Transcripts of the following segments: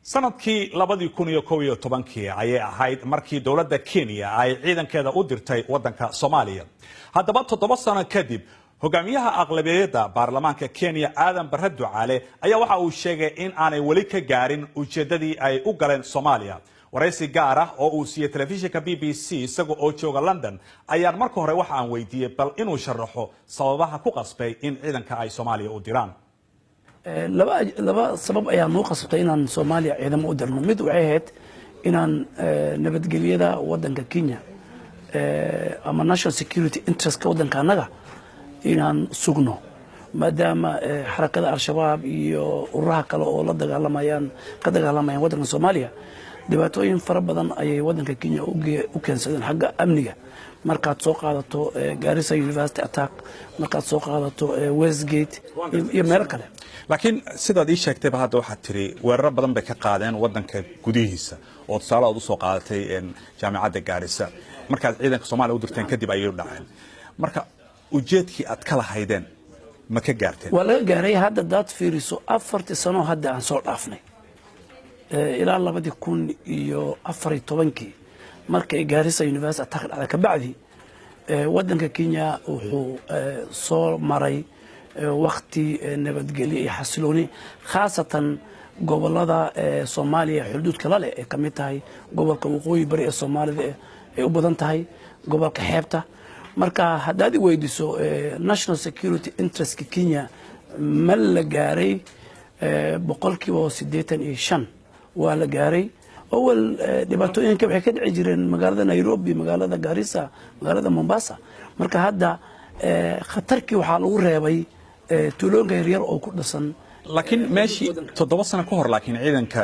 Sanadkii 2011-kii ayay ahayd markii dowladda Kenya ay ciidankeeda u dirtay wadanka Soomaaliya. Haddaba, 7 sano kadib, hogaamiyaha aqlabiyadda baarlamaanka Kenya, Aadan Barre Ducaale, ayaa waxa uu sheegay in aanay weli ka gaarin ujeedadii ay u galeen Soomaaliya. Waraysi gaar ah oo uu siiyey telefishinka BBC isaga oo jooga London ayaan marka hore waxa aan weydiiyey bal inuu sharaxo sababaha ku qasbay in ciidanka ay Soomaaliya u diraan. Laba sabab ayaa noo qasabtay inaan Soomaaliya ciidamo u dirno. Mid waxay ahayd inaan nabadgelyada wadanka Kenya ama national security interestka waddanka annaga inaan sugno, maadaama xarakada Al-Shabaab iyo ururaha kale oo la dagaalamayaan ka dagaalamayaan waddanka Soomaaliya. Dhibaatooyin fara badan ayay waddanka Kenya u keensadeen xagga amniga, markaad soo qaadato Garissa University attack, markaad soo qaadato Westgate iyo meelo kale. Laakiin sidaad ii sheegtayba hadda, waxaad tiri weeraro badan bay ka qaadeen wadanka gudihiisa, oo tusaale aad usoo qaadatay jaamicadda Gaarisa. Markaad ciidanka Soomaaliya u dirteen kadib ayay u dhaceen. Marka ujeedkii aad ka lahaydeen ma ka gaarteen? Waa laga gaaray. Hadda daad fiiriso 4-tii sano hadda aan soo dhaafnay ilaa 2014-kii, markay Gaarisa University attack dhacday kabacdi, wadanka Kenya wuxuu soo maray wakti nabadgelyo iyo xasilooni, khaasatan gobolada Soomaaliya xuduudka la leh, ay ka mid tahay gobolka waqooyi bari ee Soomaalida ay u badan tahay, gobolka xeebta. Marka haddaad i weydiiso national security interestka Kenya ma la gaaray, 85% waa la gaaray. Awal dhibaatooyinka waxay ka dhici jireen magaalada Nairobi, magaalada Garissa, magaalada Mombasa. Marka hadda khatarkii waxaa lagu reebay tuulooyinka yaryar oo ku dhisan. Laakiin meeshii 7 sano ka hor, laakiin ciidanka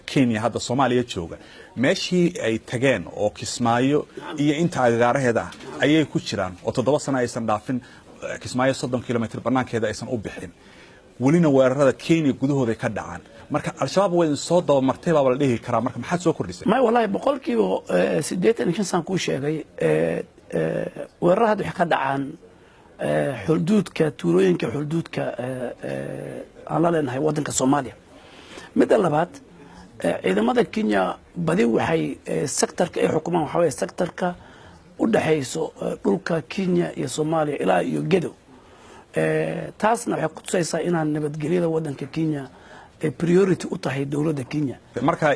Kenya hadda Soomaaliya jooga meeshii ay tageen oo Kismaayo iyo inta agagaaraheeda ah ayay ku jiraan, oo 7 sano aysan dhaafin Kismaayo, 30 kilomitr banaankeeda aysan u bixin. Welina weerarada Kenya gudahooday ka dhacaan. Marka Al-Shabaab way soo dabamartay baaba la dhihi karaa. Marka maxaad soo kordhisay? May, wallahi, 85% saan kuu sheegay. Weerarada hadda waxay ka dhacaan xuduudka, tuulooyinka xuduudka aan la leenahay waddanka Soomaaliya. Midda labaad, ciidamada Kenya badi waxay sectorka ay xukumaan waxaa waye sectorka u dhexayso dhulka Kenya iyo Soomaaliya ilaa iyo Gedo. Taasna waxay kutusaysaa inaan nabadgelyada waddanka Kenya ay priority u tahay dowladda Kenya. Marka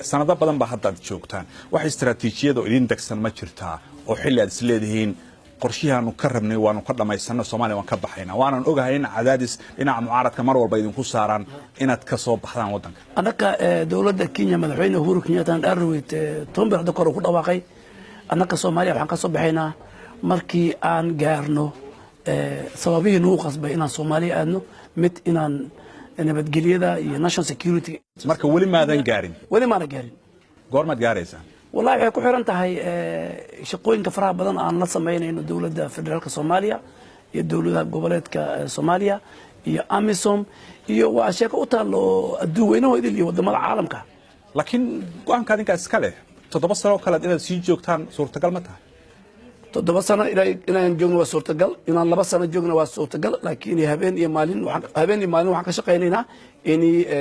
sanado badan ba haddaad joogtaan, wax istaraatiijiyada oo idin degsan ma jirtaa oo xilli aad is leedihiin qorshihaanu ka rabnay waanu ka dhammaysano, Soomaaliya waan ka baxayna? Waanan ogahay in cadaadis dhinaca mucaaradka mar walba idinku saaraan inaad ka soo baxdaan waddanka. Annaka dowladda Kenya, madaxweyne Uhuru Kenyatta dharweyt 10 bir hadda kor ku dhawaaqay, annaka Soomaaliya waxaan ka soo baxaynaa markii aan gaarno sababihii nagu qasbay inaan Soomaaliya aadno, mid inaan nabadgelyada iyo national security. Marka weli maadan gaarin? Weli maana gaarin. Goormaad gaaraysaa? Wallahi, waxay ku xiran tahay shaqooyinka faraha badan aan la samaynayno dowladda federaalka Soomaaliya iyo dowladaha goboleedka Soomaaliya iyo AMISOM, iyo waa sheeko u taal oo adduun weynaho idil iyo wadamada caalamka. Laakiin go-aanka adinkaa iska leh. 7 sano oo kale inaad sii joogtaan suurtagal ma tahay? 7 sano inaan joogno waa suurtagal, inaan 2 sano joogno waa suurtagal, laakiin habeen iyo maalin waxaan ka shaqaynaynaa in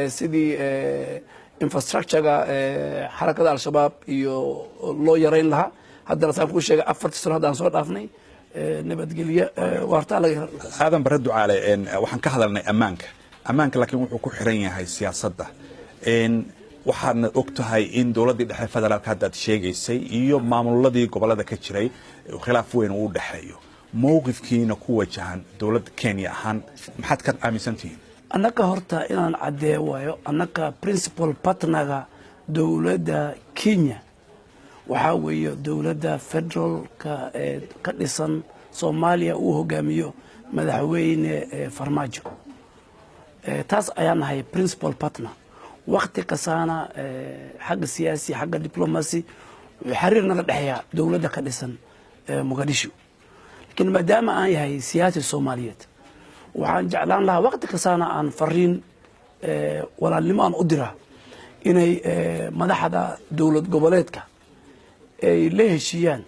sidii infrastructurega xarakada Al-Shabaab iyo loo yarayn lahaa. Haddana saan kuu sheegay, 4-tii sano haddaan soo dhaafnay, nabadgelyo waartaa laga hela. Aadan Bare Ducaale, waxaan ka hadalnay ammaanka. Ammaanka laakiin wuxuu ku xiran yahay siyaasadda. Waxaadna og tahay in dowladdii dhexe federaalka hadda aad sheegaysay iyo maamuladii gobolada ka jiray khilaaf weyn uu u dhexeeyo. Mowqifkiina ku wajahan dowladda Kenya ahaan maxaad ka aaminsan tihiin? Annaka horta inaan caddeeyo waayo, annaka principal partnerga dowladda Kenya waxaa weeye dowladda federaalka ee ka dhisan Soomaaliya uu hogaamiyo madaxweyne Farmaajo. Taas ayaan nahay principal partner. Wakti kastaana xagga siyaasi, xagga diplomacy, wuxuu xiriir naga dhexeeyaa dowladda ka dhisan Muqadisho. Laakiin maadaama aan yahay siyaasi Soomaaliyeed, waxaan jeclaan lahaa waqti kastaana aan fariin walaalnimo aan u diraa inay madaxda dowlad goboleedka ay la heshiiyaan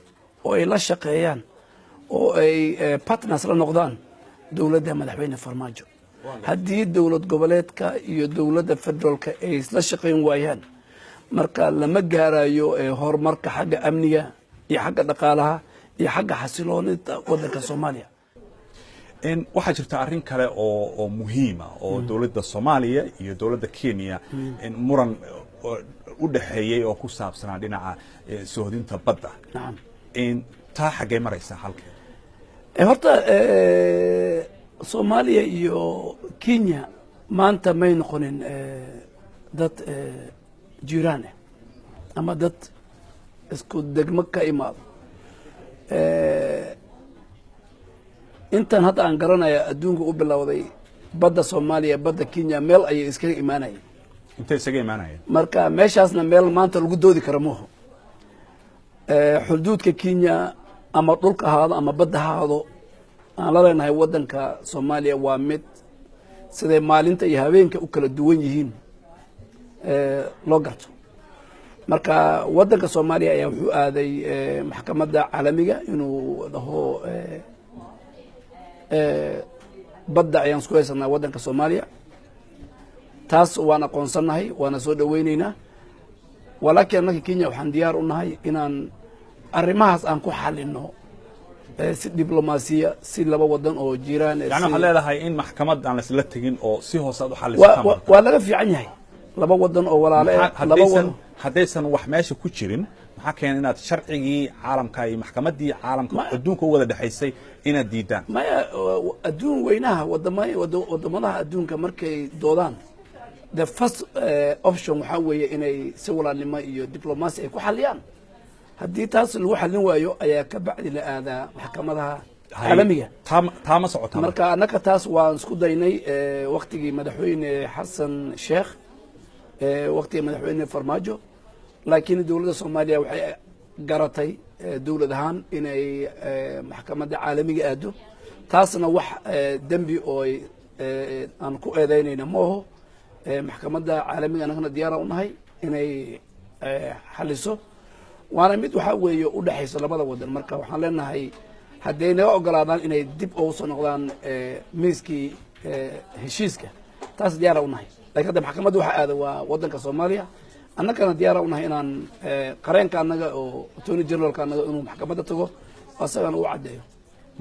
oo ay la shaqeeyaan oo ay partners la noqdaan dowladda madaxweyne Farmaajo. Haddii dowlad goboleedka iyo dowladda federaalka ay isla shaqayn waayaan, marka lama gaarayo horumarka xagga amniga iyo xagga dhaqaalaha iyo xagga xasiloonida wadanka Soomaaliya. Waxaa jirta arrin kale oo muhiima oo dowladda Soomaaliya iyo dowladda Kenya muran u dhexeeyey oo ku saabsanaa dhinaca soohodinta badda. Taa xaggee maraysaa halkeeda? Horta Soomaaliya iyo Kenya maanta may noqonin dad jiiraan ah ama dad isku degmo ka imaado. Intan hadda aan garanaya adduunka u bilowday, badda Soomaaliya, badda Kenya meel ayay iskaga imaanayeen. Intay isaga imaanayeen? Marka meeshaasna meel maanta lagu doodi karo maaho. Xuduudka Kenya ama dhulka ahaado ama badda ahaado aan la leenahay waddanka Soomaaliya waa mid siday maalinta iyo habeenka u kala duwan yihiin loo garto. Marka waddanka Soomaaliya ayaa wuxuu aaday maxkamadda caalamiga inuu dhaho badda ayaan isku haysanaa waddanka Soomaaliya. Taas waan aqoonsannahay, waana soo dhaweyneynaa, walaakiin annaka Kenya waxaan diyaar u nahay inaan arrimahaas aan ku xalino si diblomaasiya, si laba wadan oo jiraan. Yani waxaad leedahay in maxkamad aan laisla tegin oo si hoose aad u xalisataan? Waa laga fiican yahay laba wadan oo walaale. Laba haddaysan wax meesha ku jirin, maxaa keena inaad sharcigii caalamka iyo maxkamaddii caalamka adduunka u wada dhexaysay inaad diidaan? Maya, adduun weynaha wadamadaha adduunka markay doodaan, the first option waxaa weeye inay si walaalnimo iyo diplomacy ay ku xaliyaan. Haddii taas lagu xalin waayo ayaa ka bacdi la aadaa maxkamadaha caalamiga. Taa ma socotaa? Marka annaka taas waan isku daynay waktigii madaxweyne Xasan Sheekh, waktigii madaxweyne Farmaajo, laakiin dowladda Soomaaliya waxay garatay dowlad ahaan inay maxkamadda caalamiga aado. Taasna wax dembi oo aan ku eedeynayna ma aho. Maxkamadda caalamiga annagana diyaara u nahay inay xaliso, waana mid waxaa weeye u dhexayso labada wadan. Marka waxaan leenahay hadday naga ogolaadaan inay dib ugu soo noqdaan miiskii heshiiska, taas diyaara u nahay. Lakin hadda maxkamadda waxa aada waa wadanka Soomaaliya. Annagana diyaara u nahay inaan qareenka annaga oo attorney generalka annaga inuu maxkamadda tago, asagana uu caddeeyo.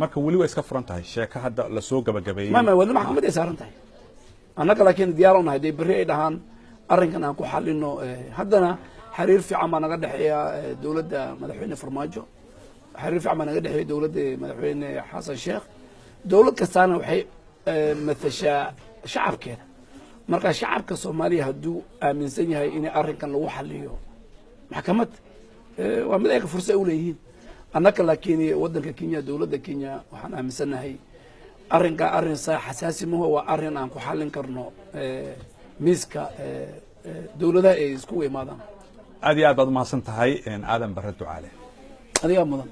Marka weli waa iska furan tahay sheeko hadda lasoo gabagabeeyey? Ma weli maxkamadda ay saaran tahay annaga, laakiin diyaar u nahay dee berri ay dhahaan arrinkan aan ku xalino. Haddana xiriir fiican baa naga dhexeeya dowladda madaxweyne Farmaajo, xiriir fiican baa naga dhexeeya dowladda madaxweyne Xasan Sheekh. Dowlad kastaana waxay matashaa shacabkeeda. Marka shacabka Soomaaliya hadduu aaminsan yahay in arrinkan lagu xaliyo maxkamad, waa mid ayka fursa ay uleeyihiin. Annaka laakiin waddanka Kenya, dowladda Kenya, waxaan aaminsannahay arrinkaa arrin saa xasaasi maho, waa arrin aan ku xallin karno miiska dowladaha ay iskugu imaadaan. Aad iyo aad baad umahadsan tahay, Aadan Barre Ducaale. Adigaa mudan.